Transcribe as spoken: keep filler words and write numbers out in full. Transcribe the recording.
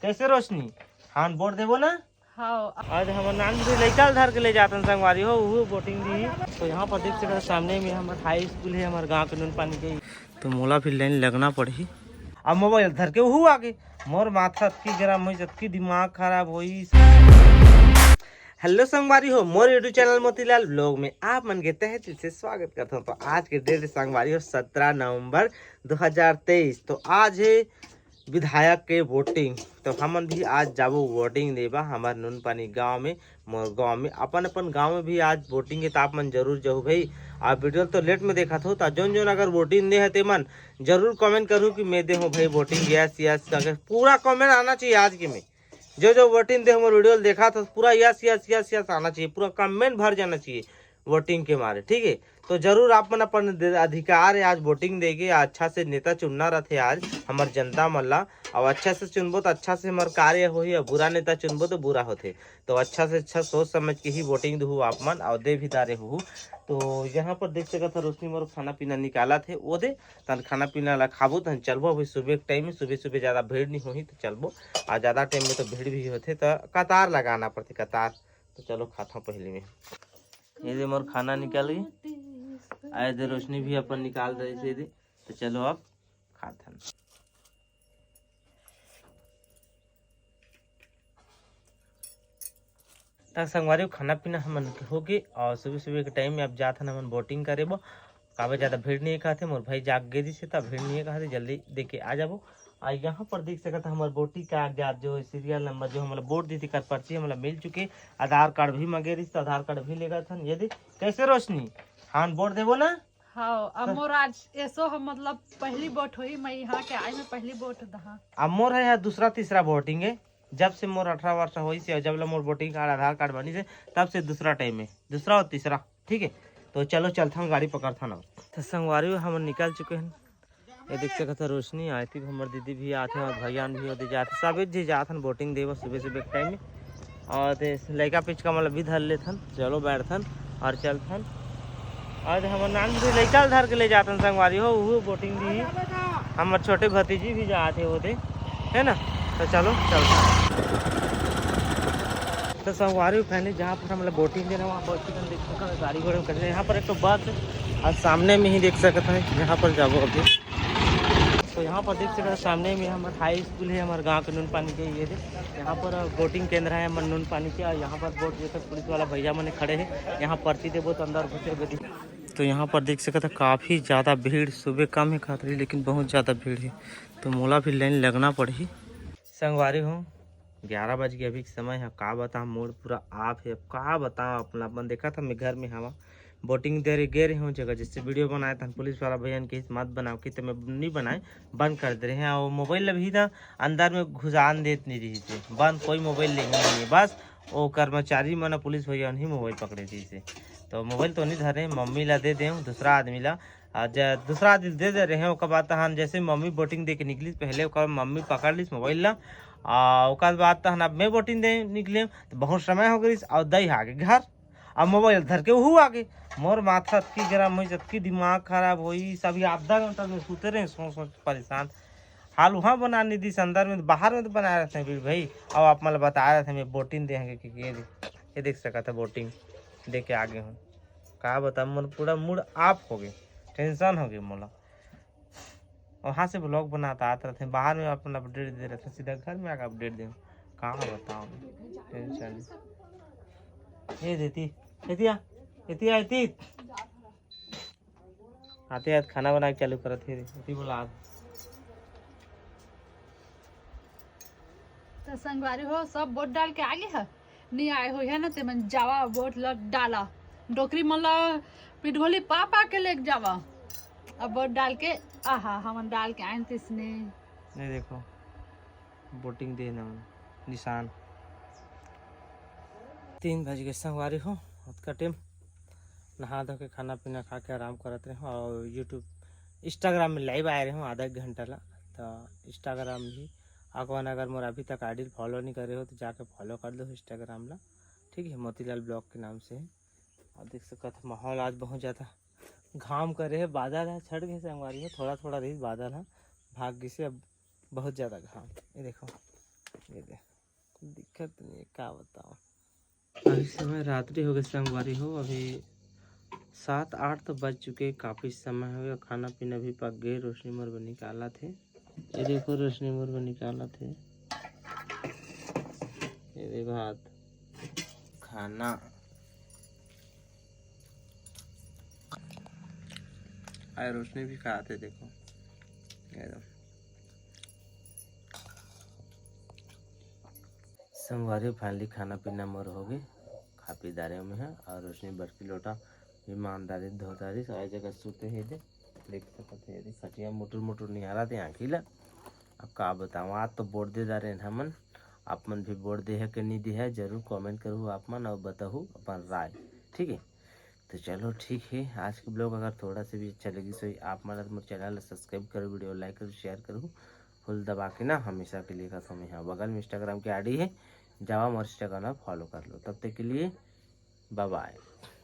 कैसे रोशनी, हाथ वोट देबो ना? हाँ। आज हमर नान भी लइका ल धर के ले जातन संगवारी हो, उहू वोटिंग दी। तो यहाँ पर देख सकत, सामने में हमर हाई स्कूल है, हमर गांव के नून पानी के। तो मोला भी लाइन लगना पड़ही। अब मोबाइल धर के उहू आगे, मोर माथा अतकी गरम होइस, अतकी दिमाग खराब होइस। हेलो संगवारी हो, मोर YouTube चैनल मोतीलाल ब्लॉग में आप मन के तहे दिल से स्वागत करता हूँ। तो आज के डेट संगवारी हो सत्रह नवंबर दो हज़ार तेईस। तो आज है विधायक के वोटिंग, तो हमन भी आज जाबो वोटिंग देबा हमर नून पानी गांव में, मोर गांव में, अपन अपन गांव में भी आज वोटिंग है, तो आप मन जरूर जाहू भाई। आप वीडियो तो लेट में देखत हो, तो जोन जोन अगर वोटिंग दे है ते मन जरूर कमेंट करू कि मैं दे हूँ भाई वोटिंग, यस यस करके पूरा कमेंट आना चाहिए आज के में। जो जो वोटिंग दे हमर वीडियो देखा तो पूरा यस यस यस यस आना चाहिए, पूरा कमेंट भर जाना चाहिए वोटिंग के मारे, ठीक है। तो जरूर आप मन अपन दे- अधिकार है आज वोटिंग देके, अच्छा से नेता चुनना रहते आज हमर जनता मन ला। और अच्छा से चुनबो तो अच्छा से हमर कार्य होही, और बुरा नेता चुनबो तो बुरा होथे। तो अच्छा से अच्छा सोच समझ के ही वोटिंग दहू आप मन, और दे भी दारे हू। तो यहाँ पर देख सकत हो रोशनी मोर खाना पीना निकालत हे, ओ दे तन खाना पीना ला खाबो, तन चलबो। अभी सुबह के टाइम में, सुबह सुबह ज्यादा भीड़ नहीं होही तो चलबो, और ज्यादा टाइम में तो भीड़ भी होथे तो कतार लगाना पड़थे, कतार। तो चलो खाता हूँ पहले में। ये दे मोर खाना निकल गई, आए दे रोशनी भी अपन निकाल दे से दे। तो चलो अब खाथन। तक संगवारी हो, खाना पीना हमन के होगे और सुबह सुबह के टाइम में अब जात हन हमन बोटिंग करे बर। काबर ज्यादा भीड़ नहीं कहथे, मोर भाई जाग गे रिहिस हे, त भीड़ नहीं कहथे, जल्दी दे के आ जाबो। और यहाँ पर देख सकत ह हमर बोटी कागजात जो सीरियल नंबर जो हमला बोट दी थी कर पर्ची हमला मिल चुके, आधार कार्ड भी मांगे रिहिस त आधार कार्ड भी लेगत हन। ये दे कैसे रोशनी, हाँ बोट देबो ना? हाँ, अब मोर आज एसो ह, मतलब पहली बोट होही, मैं यहाँ के आई में पहली बोट दहा। अब मोर है यहाँ दूसरा तीसरा बोटिंग है, जब से मोर अठारह वर्ष होइस हे, जब ले मोर वोटिंग कार्ड, आधार कार्ड बनिस हे, तब से दूसरा टाइम हे, दूसरा और तीसरा, ठीक है। तो चलो चलथन, गाड़ी पकड़थन अब। तो संगवारी हो, हमन निकल चुके हन। ये देख सकत ह रोशनी, आयती हमर दीदी भी आथे और भैया भी ओदे जाथे, सबे जी जाथन वोटिंग देबर सुबह सुबह के टाइम में। और ते लइका पिचका मन ल भी धर लेथन, चलो बैठथन और चलथन। आज हमर नान भी लइका ल धर के ले जाथन संगवारी हो, उहू वोटिंग दी। हमर छोटे भतीजी भी जात हे ओदे, है ना? तो चलो चलथन। तो संगवारी हो, पहले जहाँ पर हमला वोटिंग देना, वहाँ पर चिकन देख सकत ह, गाड़ी घोड़ा में कटले। यहाँ पर एक तो बस है और सामने में ही देख सकत ह, यहाँ पर जाबो अभी। तो यहाँ पर देख सकत ह, सामने में हमर हाई स्कूल है, हमर गाँव के नून पानी के। ये दे, यहाँ पर वोटिंग केंद्र है हमर नून पानी के, और यहाँ पर वोट देकर पुलिस वाला भैया मने खड़े हैं। यहाँ पर्ची देबो तो अंदर घुसे बदी। तो यहाँ पर देख सकत ह, काफ़ी ज़्यादा भीड़, सुबह कम है खातरी, लेकिन बहुत ज़्यादा भीड़ है, तो मोला भी लाइन लगना पड़ही। संगवारी हो, ग्यारह बज के अभी के समय है, का बताओ, मूड पूरा ऑफ है। अब का बताओ, अपना अपन देखा था, मैं घर में हवा बोटिंग दे रहे, गे रहे हूँ जगह, जैसे वीडियो बनाए तहन पुलिस वाला भैया के मत बनाओ कि तो मैं नहीं बनाए, बंद कर दे रहे हैं। और मोबाइल अभी ना अंदर में घुसान देत नहीं रही थे, बंद, कोई मोबाइल लेंगे नहीं है, बस वो कर्मचारी मन पुलिस भैया उन्हीं मोबाइल पकड़े रही थे। तो मोबाइल तो नहीं धरे, मम्मी ला दे दे दूसरा आदमी ला। आ, ज-, दूसरा आदमी दे दे रहे हैं, ओकर बाद तहन जैसे मम्मी बोटिंग दे के निकलिस, पहले ओकर मम्मी पकड़ लिस मोबाइल ला, आ, ओकर बाद तहन अब मैं बोटिंग दे निकले, तो बहुत समय हो गइस, और दई आगे घर, अब मोबाइल धर के उहू आगे। मोर माथा अतकी गरम होइस, अतकी दिमाग खराब होइस, अभी आधा घंटा में सुते रहे, सोच सोच परेशान। हाल वहाँ बना नहीं दिस, अंदर में, बाहर में तो बनाए रहते हैं बीर भाई। अब आप मतलब बताए रहते हैं, मैं बोटिंग दे हैं कि, कि ये दे, ये देख सकत है बोटिंग दे के आगे हूँ। का बता, मोर पूरा मूड ऑफ हो गए, टेंशन हो गई मोला। वहाँ से व्लॉग बनाता आत रहते, बाहर में अपन अपडेट दे रहते, सीधा घर में आके अपडेट दे। कहाँ बताओ, टेंशन। ये देती, एतिया, एतिया, एती। आते आते खाना बना के चालू करत हे, एती बोला आप। तो संगवारी हो, सब वोट डाल के आगे है, नहीं आए हो है ना, ते मन जावा वोट ल डाला, डोकरी मन ल पिढोली पा पा के लेके जावा। अब वोट डाल के, आहा, हमन डाल के आए तिसने। नहीं देखो, वोटिंग देना निशान। तीन बज गए संगवारी हो, ओतका टाइम नहा धो के खाना पीना खा के आराम करत रहे और YouTube, Instagram में लाइव आए रहे आधा एक घंटा ला। तो Instagram भी अकवन अगर मोर अभी तक आईडी फॉलो नहीं करे हो तो जाके फॉलो कर दो Instagram ला, ठीक है, मोतीलाल ब्लॉग के नाम से। और देख सकत ह माहौल आज बहुत ज़्यादा घाम करे है, बादल है, छट गए संगवारी हो, थोड़ा थोड़ा रही बादल है, भाग गई से अब बहुत ज़्यादा घाम। ये देखो, ये दिक्कत नहीं है, का बताओ। अभी समय रात्रि हो गए संगवारी हो, अभी सात आठ तो बज चुके, काफ़ी समय हो गया। खाना पीना भी पक गए, रोशनी मोर बर निकालत हे। ये देखो, रोशनी मोर बर निकालत हे। ये दे भात, खाना। आए रोशनी भी खात हे, देखो, ये दो। संगवारी, finally खाना पीना मोर हो गए, खा पी डारे में है। और रोशनी बड़की लोटा ईमानदारी धो डारिस, आए जगह सुते हे दे, देख सकत हे दे, खटिया मुटुर मुटुर निहारत हे आँखी ला। अब का बताऊँ, आज तो वोट दे डारे हमन, आप मन भी वोट दे है कि नहीं दे है, जरूर comment करहू आप मन और बताहू अपन राय, ठीक है। तो चलो ठीक है, आज के vlog अगर थोड़ा सा भी अच्छा लगी सो आप मन मोर channel ला subscribe करो, video like करो, share करो, फुल दबा के ना हमेशा के लिए कहता हूँ मैं। हाँ, बगल में Instagram के ID है, जावा मोर Instagram follow कर लो। तब तक के लिए bye bye।